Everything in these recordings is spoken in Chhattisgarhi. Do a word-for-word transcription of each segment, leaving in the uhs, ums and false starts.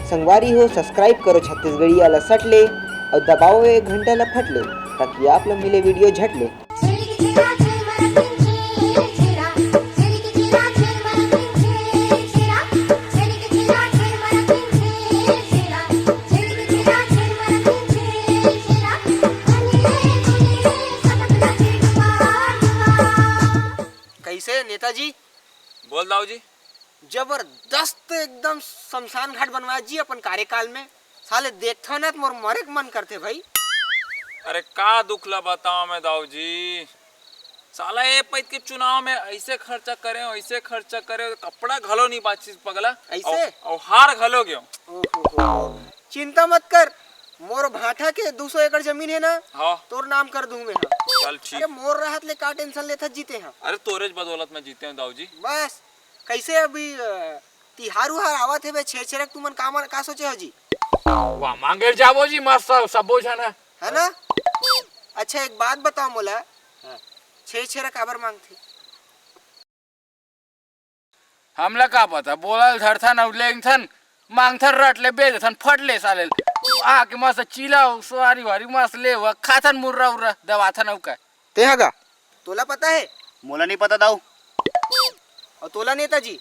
संगवारी हो, subscribe करो छत्तीसगढ़िया ला सट ले अउ दबाओ ये घंटा ला फट ले, ताकि आप ला मिले video झट ले। कैसे नेताजी? बोल दाऊ जी। जबरदस्त एकदम शमशान घाट बनवाया जी अपन कार्यकाल में। साले देखथव ना त मोर मरे के मन करथे भाई। अरे का दुख ला बताओ मैं दाऊ जी, साला ए पैत के चुनाव में ऐसे खर्चा करे, ऐसे खर्चा करे, कपड़ा घलो नहीं बाचिस पगला। ऐसे? अउ, अउ हार घलो गयो। ओहो हो। चिंता मत कर, मोर भाठा के दू सौ एकड़ जमीन है ना, हाँ। तोर नाम कर दूं मैं, हाँ। चल ठीक। अरे मोर रहत ले का tension लेथस जीते, हाँ। अरे तोरेच बदौलत में जीते हूँ दाऊ जी। बस, कैसे अभी, अ, तिहार उहार आवत हे बे, छेरछेरा के तुमन का मन, का सोचे हो जी? वाह, मांगे ल जाबो जी, मस्त सब, सब्बो झन है। है ना? अच्छा, एक बात बताओ मोला, हाँ। छेरछेरा काबर मांगथे? हमला का पता, बोलल धरथन अउ लेंगथन, मांगथन रट ले, बेचथन फट ले साले ल। आके मस्त चीला अउ सुवारी वारी मस्त ले हुआ, खाथन मुर्रा उर्रा, दबाथन अउ का। तेहा गा? तोला पता है? मोला नहीं पता दाऊ। अउ तोला नेताजी?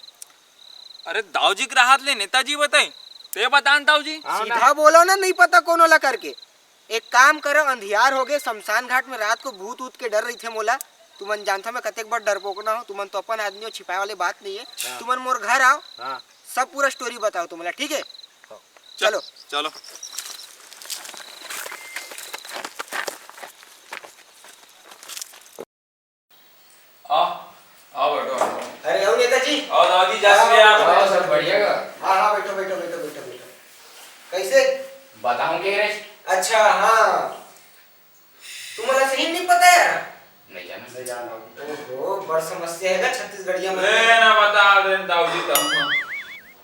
अरे दाऊ जी के राहत ले नेताजी बताई, ते बता न दाऊ जी। हाँ, सीधा ना। बोलो ना, नहीं पता कोनो ला करके। एक काम करो, अंधियार हो गए, शमशान घाट में रात को भूत ऊत के डर रही थे मोला। तुमन जानता मैं कतेक बड़ डरपोकना हो, तुमन तो अपन आदमी हो, छिपाए वाले बात नहीं है। हाँ। तुमन मोर घर आओ, हाँ। सब पूरा story बताओ तुमला, ठीक है? हाँ। चलो। चलो। आ, आ बैठो, बैठो। अरे, आओ नेताजी। आओ दाऊ जी, जय श्री राम। आओ, सब बढ़िया का? हाँ, हाँ, बैठो, बैठो, बैठो, बैठो, बैठो। कैसे? बताऊं के रे? अच्छा, हाँ। तुम्हारा सही नहीं पता है? नहीं जाना। नहीं जाना। ओहो, बड़ समस्या है ना छत्तीसगढ़िया में। ले ना बता दे दाऊ जी तुम।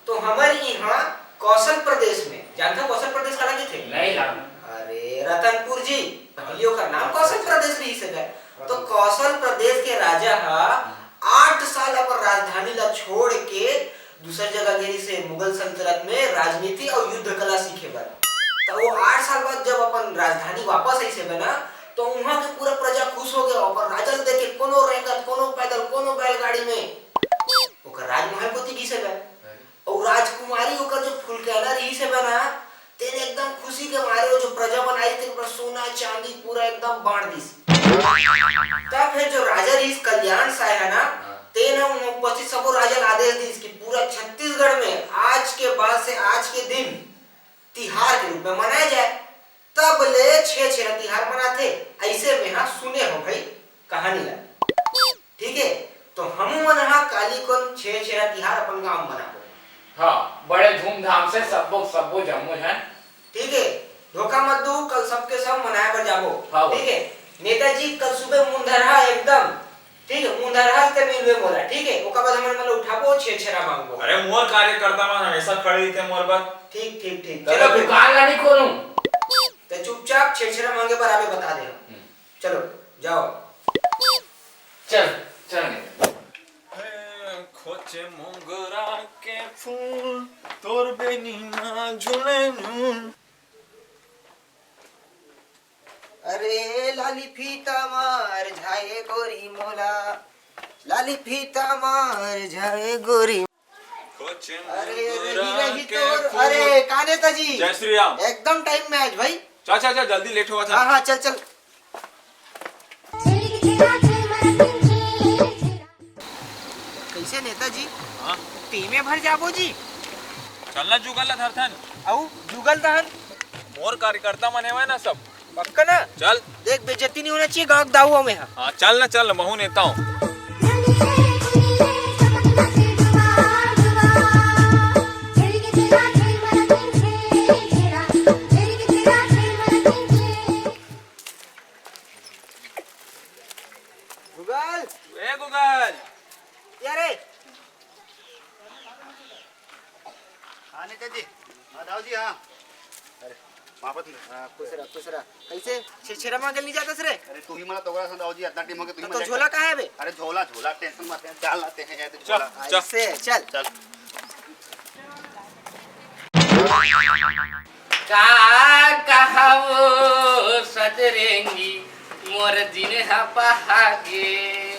तो हमर इहाँ कौशल प्रदेश में, जानथव कौशल प्रदेश काला कहिथे? नहीं जानव। अरे, रतनपुर जी, पहली ओकर नाम कौशल प्रदेश रहिस हे। तो कौशल प्रदेश के राजा ह आठ साल अपन राजधानी ला छोड़ के दूसर जगह गे रहिस हे, मुगल सल्तनत में राजनीति अउ युद्ध कला सीखे बर। त वो आठ साल बाद जब अपन राजधानी वापस आइस हे ना, तो उहाँ के पूरा प्रजा खुश हो गया। अपन राजा ल देख के कोनो रेंगत, कोनो पैदल, कोनो बैलगाड़ी में, ओकर राजमहल कोती गिस हे। अउ राजकुमारी ओकर जो फुलकैना रहिस हे ना, तेन एकदम खुशी के मारे वो जो प्रजा मन आइस, तेन पर सोना चांदी पूरा एकदम बांट दिस। तब फिर जो राजा रहिस कल्याण साय हे ना, हाँ। तेन ह उपस्थित सबो राजा ल आदेश दिस कि पूरा छत्तीसगढ़ में आज के बाद से आज के दिन तिहार के रूप में मनाए जाए। तब ले छेरछेरा तिहार मनाथे, अइसे मेहा सुने हो भाई कहानी ला। ठीक है, तो हमू मन हा काली कोन छेरछेरा तिहार अपन गांव म मनाबो। हाँ, बड़े धूमधाम से सब्बो, सब्बो जम्मो झन। ठीक है, धोखा मत दू, कल सबके सब मनाए बर जाबो। हाँ, ठीक है, नेताजी कल सुबह मुंधरहा एकदम, ठीक है, मुंधरहा से मिलबे मोला, ठीक है, ओकर बाद हमन मन उठाबो, छेरछेरा मांगबो। अरे मोर कार्यकर्ता मन हमेशा खड़े रहिथे मोर बर। ठीक, ठीक, ठीक। चलो चलो, फिर। दुकान ला नहीं खोलूं। ते चुपचाप छेरछेरा मांगे बर आबे बता दे। हम्म। चलो, जाओ। चल, चल नहीं। हे खोचे मोंगरा के फूल, तोर बेनी ना झूले नून। अरे लाली फीता मार झाए गोरी मोला, लाली फीता मार झाए गोरी। अरे रही, रही तोर, अरे का नेताजी? जय श्री राम। एकदम time में आज भाई। चल, चल, चल, जल्दी late होवत हे। हाँ, हाँ, चल, चल। कैसे नेताजी? हाँ? तेमे भर जाबो जी। चलना जुगल ला धरथन। अउ जुगल दहन। मोर कार्यकर्ता मन हेवय ना सब। पक्का ना? चल। देख, बेइज्जती नहीं होना चाहिए गाँव के दाऊ में। हाँ, चल ना, चल ना, महू नेता हूँ। गुगल। ए गुगल। क्या रे? हाँ नेताजी। हाँ दाऊ जी, हाँ। अरे, वापस ले। हाँ, खुश रह, खुश रह। कैसे? छेरछेरा मांगे नहीं जाता रे? अरे, तू ही मला तोगड़ा सन दाऊ जी, इतना time हो गया, तू ही तो, तो मला झोला कहाँ है बे? अरे, झोला, झोला, tension मत ले, डाल लाते हैं, ये तो चल, झोला। चल। ऐसे, चल। चल। का कहावो सतरेंगी, मोर दिन ह पहागे।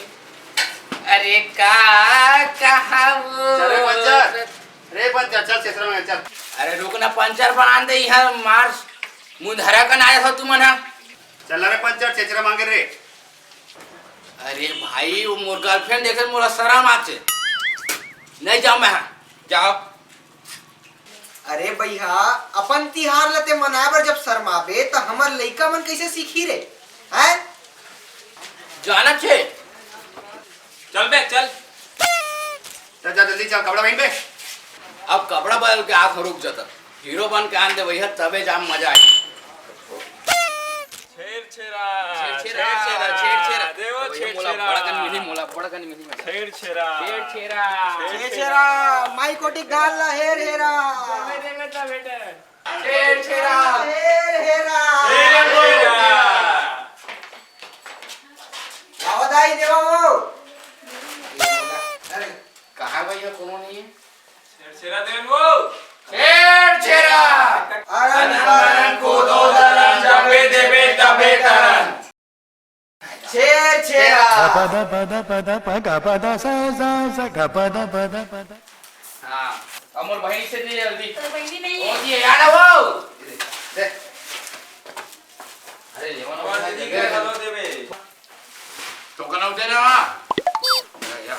अरे का कहावो चल रे पंचर। सत- रे पंचर, चल छेरछेरा मांगे, चल। अरे रुक ना, पंचर बना दे, इहाँ मार मुंधरा कन आया हो तुमन ह। चल ना रे पंचर, छेरछेरा मांगे रे। अरे भाई, वो मोर girlfriend देखे मोला शरम आथे। नहीं जाओ मैं, जाओ। अरे भैया, अपन तिहार ल ते मनाए बर जब शर्माबे, त हमर लइका मन कइसे सीखही रे? हैं? जाना छे। चल बे, चल। चल, जा जल्दी चल, कपड़ा पहिन बे। अब कपड़ा बदल के आ, रुक जाता। हीरो बन के आन दे भैया, तबे जाम मजा आही। छेर छेरा, छेर छेरा, छेर छेरा, छेर छेरा। देवो भैया, छेर मोला छेरा। बड़कन मिली, मोला बड़कन मिली। छेर छेरा। छेर छेरा। छेर छेरा, माई कोटी गाल ला हेर हेरा। देवे, देवे, ता बेटा। छेर छेरा। हेर हेरा। छेर छेरा। आवा दाई देवा वो। अरे, कहाँ भैया, कोनो नहीं है? छेर छेरा देन वो। छेर छेरा। अरन अरन, कूदो दरन, जबे देबे तबे तरन। छेर छेरा। गपद पद पद प गपद स स स गपद पद पद। हाँ, अब मोर बहिनी से दे जल्दी। तोर बहिनी नहीं ओ है। जी, यार वो। दे। अरे, लेवन आवाज वाला दे दे। दे, हेलो देबे। तो कना उठे रे वहाँ। या, या।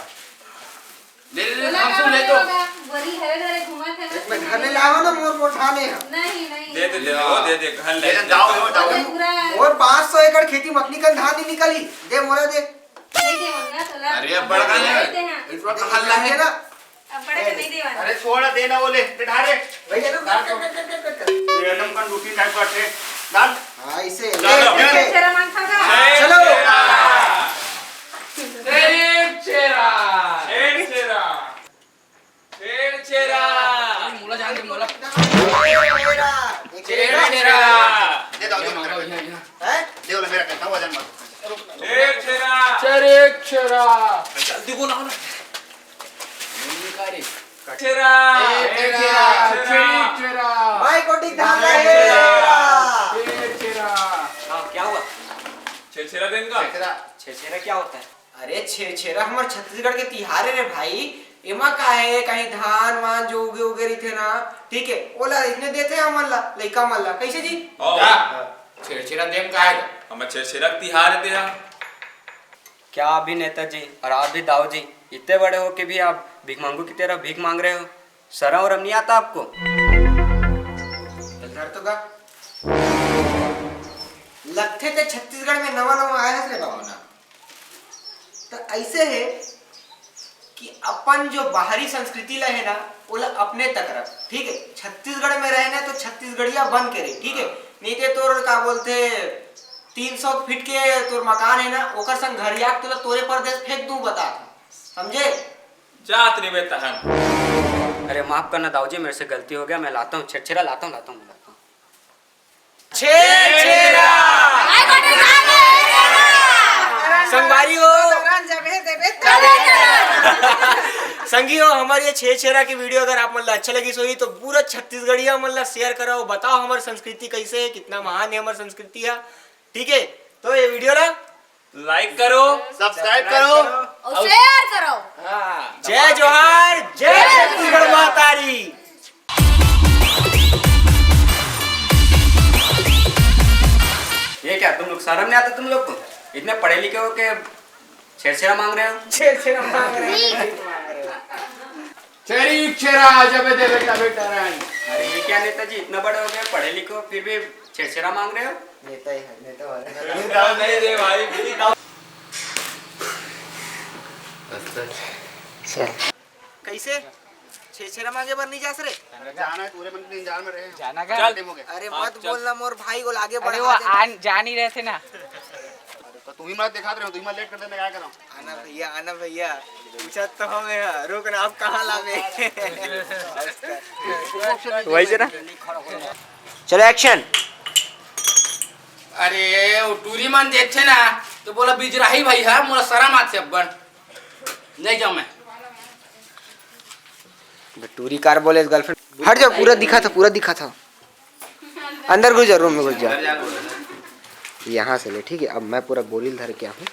ले, ले, ले, बोला हम का सुन ले तो। बोला? बोली, घरे घरे घूमत है, एक बस मिनट, घूमत घर ले है। लाओ ना, मोर, मोर ठाने है। नहीं, नहीं। दे दे, दे दे, वो दे दे, घर ले ले, ले, जाओ, जाओ, जाओ। अरे, पूरा मोर पाँच सौ एकड़ खेती म अतनी कन धान नहीं निकली। दे मोला दे। नहीं दे मंगा तोला। अरे, अब बड़का नहीं। देते हैं। इस वक्त हल्ला है। दे ना। अब बड़का नहीं देवा। अरे, छोड़ दे ना, वो ले, बैठा रे। भैया, रुक, रुक, रुक, रुक, रुक, रुक। ये एकदम कंजूसी टाइप का थे। डाल। हाँ, इसे। चलो। ले, ले, ले। छेरा मांग खा का? हाँ, चलो। छेरा। छेर छेरा। छेर छेरा। छेर छेरा। अरे, मोला जान दे, मोला। छेर छेरा। छेर छेरा। दे दो, दे दो। हैं? दे दो, मेरा कहता हूँ, वजन मत। छेर छेरा। छेर छेरा। जल्दी को लाओ ना। छेरा। छेरा। छेरा। छेरा। माई कोटी धान का छेरा। छेरा। हाँ, क्या हुआ? छेरछेरा देन का? छेरछेरा। छेरछेरा क्या होता है? अरे, छेरछेरा हमर छत्तीसगढ़ के तिहार है रे भाई। एमा का है, कहीं धान वान जो उगे उगे रहिथे ना, ठीक है, ओला इसने देथे हमन ला, लइका मन ला। कैसे जी? हाँ। का? छेरछेरा देम का है? हमर छेरछेरा के तिहार है तेहा। क्या अभी नेताजी और आप भी दाऊ जी, इतने बड़े हो के भी आप भिखमंगू की तरह भीख मांग रहे हो? शर्म वरम नहीं आता आपको? इधर तो का लगथे ते छत्तीसगढ़ में नवा नवा आया है रे बाबा ना। तो ऐसे है कि अपन जो बाहरी संस्कृति ला है ना, ओला अपने तक रख, ठीक है? छत्तीसगढ़ में रहे ना तो छत्तीसगढ़िया बन के रहे, ठीक है? नहीं ते तोर का बोलथे, तीन सौ फीट के तोर मकान है ना, ओकर संग घरिया के तोला तोरे परदेस फेंक दूं, बता, समझे? जात रे बे तहन। अरे माफ करना दाऊ जी, मेरे से गलती हो गया, मैं लाता हूँ, छेरछेरा लाता हूँ, लाता हूँ, मैं लाता हूँ। छेरछेरा। संगवारी हो। संगी हो, हमर ये छेरछेरा की video अगर आप मन ला अच्छा लगिस होही तो पूरा छत्तीसगढ़िया मन ला share कराओ, बताओ हमर संस्कृति कैसे है, कितना महान है हमर संस्कृति है। ठीक है, तो ये video ला like करो, subscribe करो और share करो। हाँ। जय जोहार, जय छत्तीसगढ़ महतारी। ये क्या तुम लोग, शर्म नहीं आता तुम लोग को? इतने पढ़े लिखे हो के छेरछेरा मांग रहे हो? छेरछेरा मांग रहे हो। छेरी छेरा, जबे देवे तबे टराई। अरे ये क्या नेताजी, इतना बड़े हो गए, पढ़े लिखे हो, फिर भी छेरछेरा मांग रहे हो? नेता ही है, नेता वाला। नहीं रे भाई, मेरी दाल। चल। कैसे? छेरछेरा मांगे बर नहीं जास रे? जाना है, पूरे मन के इंतजार में रहे हैं। जाना का? चल। टाइम हो गया। अरे हाँ, मत चल। बोलना, मोर भाई को आगे अरे बढ़ा वो देना। आन, जा नहीं रहे थे ना। तो तू ही मत दिखा रहे हो, तू ही मत लेट कर देना, क्या करो? आना भैया, आना भैया, पूछा तो हमें है, रुक ना, आप कहाँ लावे? वही से ना। चलो, action। अरे, वो टूरी मन देखथे ना, तो बोला, "बिजराही भाई है, मोला शरम आथे अब्बड़। नहीं जाऊँ मैं।" टूरी कार बोले, girlfriend। हट जाओ, पूरा दिखा था, पूरा दिखा था। अंदर घुस जाओ, रूम में घुस जाओ। यहाँ से ले, ठीक है। अब मैं पूरा बोरी धर के आऊँ।